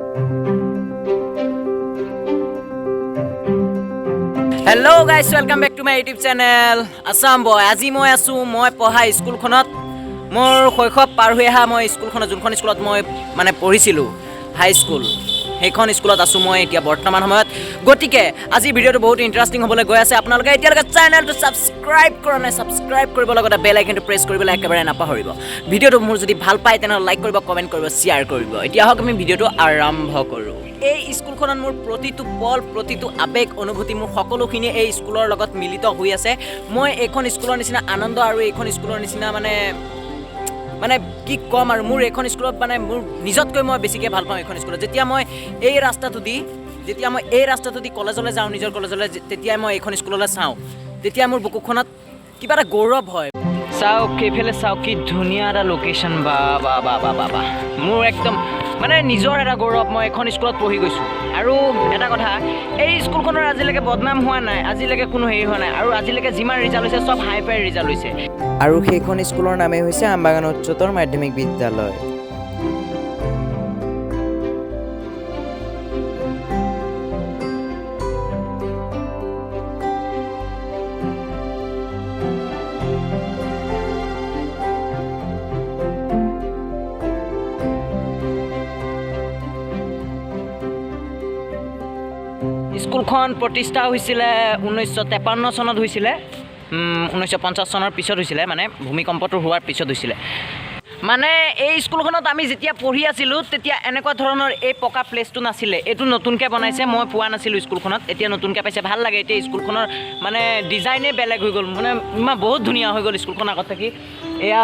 Hello guys, welcome back to my YouTube channel Assam Boy. আজি মই আছোঁ মই পঢ়া স্কুলখনত। মোৰ শৈশৱ পাৰ হৈ অহা মই স্কুলখনত, যোনখন স্কুলত মই মানে পঢ়িছিলোঁ হাই স্কুল, সেইখন স্কুলত আছোঁ মই এতিয়া বৰ্তমান সময়ত। গতিকে আজি ভিডিঅ'টো বহুত ইণ্টাৰেষ্টিং হ'বলৈ গৈ আছে। আপোনালোকে এতিয়ালৈকে চেনেলটো ছাবস্ক্ৰাইব কৰা নাই, ছাবস্ক্ৰাইব কৰিব, লগতে বেল আইকনটো প্ৰেছ কৰিবলৈ একেবাৰে নাপাহৰিব। ভিডিঅ'টো মোৰ যদি ভাল পায়, তেনেহ'লে লাইক কৰিব, কমেণ্ট কৰিব, শ্বেয়াৰ কৰিব। এতিয়া আহক, আমি ভিডিঅ'টো আৰম্ভ কৰোঁ। এই স্কুলখনত মোৰ প্ৰতিটো পল, প্ৰতিটো আৱেগ, অনুভূতি, মোৰ সকলোখিনি এই স্কুলৰ লগত মিলিত হৈ আছে। মই এইখন স্কুলৰ নিচিনা আনন্দ আৰু এইখন স্কুলৰ নিচিনা মানে মানে কি ক'ম আৰু, মোৰ এইখন স্কুলত মানে মোৰ নিজতকৈ মই বেছিকৈ ভাল পাওঁ এইখন স্কুলত। যেতিয়া মই এই ৰাস্তাটো দি কলেজলৈ যাওঁ, নিজৰ কলেজলৈ, তেতিয়াই মই এইখন স্কুললৈ চাওঁ, তেতিয়া মোৰ বুকুখনত কিবা এটা গৌৰৱ হয়। চাওক, এইফালে চাওক, কি ধুনীয়া এটা লোকেশ্যন। বা বা বা বা বা বা, মোৰ একদম মানে নিজৰ এটা গৌৰৱ, মই এইখন স্কুলত পঢ়ি গৈছোঁ। আৰু এটা কথা, এই স্কুলখনৰ আজিলৈকে বদনাম হোৱা নাই, আজিলৈকে কোনো হেৰি হোৱা নাই আৰু আজিলৈকে যিমান ৰিজাল্ট হৈছে, চব হাই ফাই ৰিজাল্ট হৈছে। আৰু সেইখন স্কুলৰ নামেই হৈছে আমবাগান উচ্চতৰ মাধ্যমিক বিদ্যালয়। স্কুলখন প্ৰতিষ্ঠা হৈছিলে 1953 চনত হৈছিলে। 1950 চনৰ পিছত হৈছিলে, মানে ভূমিকম্পটো হোৱাৰ পিছত হৈছিলে। মানে এই স্কুলখনত আমি যেতিয়া পঢ়ি আছিলোঁ, তেতিয়া এনেকুৱা ধৰণৰ এই পকা প্লেচটো নাছিলে। এইটো নতুনকৈ বনাইছে। মই পোৱা নাছিলোঁ স্কুলখনত, এতিয়া নতুনকৈ পাইছে। ভাল লাগে। এতিয়া স্কুলখনৰ মানে ডিজাইনেই বেলেগ হৈ গ'ল, মানে ইমান বহুত ধুনীয়া হৈ গ'ল স্কুলখন আগত থাকি। এয়া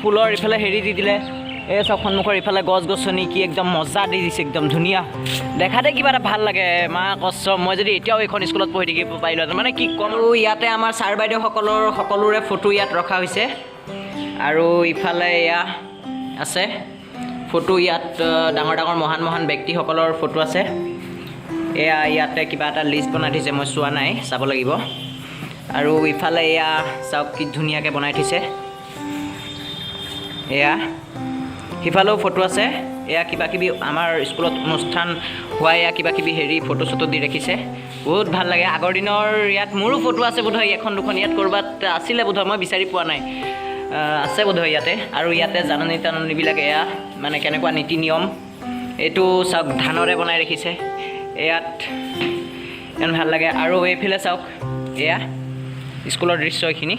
ফুলৰ ইফালে হেৰি দি দিলে। এই চাওক, সন্মুখৰ ইফালে গছ গছনি কি একদম মজা দি দিছে, একদম ধুনীয়া। দেখাতে কিবা এটা ভাল লাগে। মা কচম, মই যদি এতিয়াও এইখন স্কুলত পঢ়ি থাকিব পাৰিলোহেঁতেন, মানে কি ক'ম। আৰু ইয়াতে আমাৰ ছাৰ বাইদেউসকলৰ সকলোৰে ফটো ইয়াত ৰখা হৈছে। আৰু ইফালে এয়া আছে ফটো। ইয়াত ডাঙৰ ডাঙৰ মহান মহান ব্যক্তিসকলৰ ফটো আছে। এয়া ইয়াতে কিবা এটা লিষ্ট বনাই থৈছে, মই চোৱা নাই, চাব লাগিব। আৰু ইফালে এয়া চাওক, কি ধুনীয়াকৈ বনাই থৈছে। এয়া সিফালেও ফটো আছে। এয়া কিবা কিবি আমাৰ স্কুলত অনুষ্ঠান হোৱা এয়া কিবা কিবি হেৰি ফটো চটো দি ৰাখিছে। বহুত ভাল লাগে। আগৰ দিনৰ ইয়াত মোৰো ফটো আছে বোধহয়, এখন দুখন ইয়াত ক'ৰবাত আছিলে বোধহয়, মই বিচাৰি পোৱা নাই। আছে বোধহয় ইয়াতে। আৰু ইয়াতে জাননী তাননীবিলাক, এয়া মানে কেনেকুৱা নীতি নিয়ম, এইটো চাওক, ধানৰে বনাই ৰাখিছে ইয়াত। ইমান ভাল লাগে। আৰু এইফালে চাওক, এয়া স্কুলৰ দৃশ্য এইখিনি।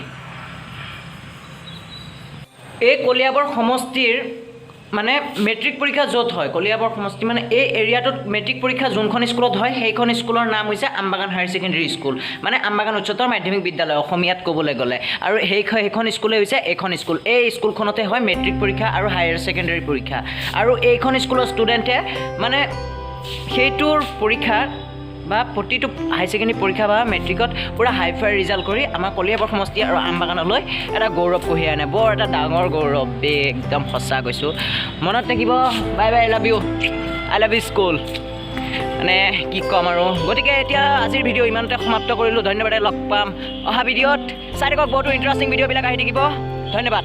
এই কলিয়াবৰ সমষ্টিৰ মানে মেট্ৰিক পৰীক্ষা য'ত হয়, কলিয়াবৰ সমষ্টি মানে এই এৰিয়াটোত মেট্ৰিক পৰীক্ষা যোনখন স্কুলত হয়, সেইখন স্কুলৰ নাম হৈছে আমবাগান হায়াৰ ছেকেণ্ডেৰী স্কুল, মানে আমবাগান উচ্চতৰ মাধ্যমিক বিদ্যালয় অসমীয়াত ক'বলৈ গ'লে। আৰু সেইখন স্কুলেই হৈছে এইখন স্কুল। এই স্কুলখনতে হয় মেট্ৰিক পৰীক্ষা আৰু হায়াৰ ছেকেণ্ডেৰী পৰীক্ষা। আৰু এইখন স্কুলৰ ষ্টুডেণ্টে মানে সেইটোৰ পৰীক্ষা বা প্ৰতিটো হাই ছেকেণ্ডেৰী পৰীক্ষা বা মেট্ৰিকত পূৰা হাই ফাই ৰিজাল্ট কৰি আমাৰ কলিয়াবৰ সমষ্টি আৰু আমবাগানলৈ এটা গৌৰৱ কঢ়িয়াই আনে। বৰ এটা ডাঙৰ গৌৰৱ দেই, একদম সঁচা কৈছোঁ। মনত থাকিব। Bye bye, love you, I love you school. মানে কি ক'ম আৰু। গতিকে এতিয়া আজিৰ ভিডিঅ' ইমানতে সমাপ্ত কৰিলোঁ। ধন্যবাদ, লগ পাম অহা ভিডিঅ'ত। চাই থাকক, বহুতো ইণ্টাৰেষ্টিং ভিডিঅ'বিলাক আহি থাকিব। ধন্যবাদ।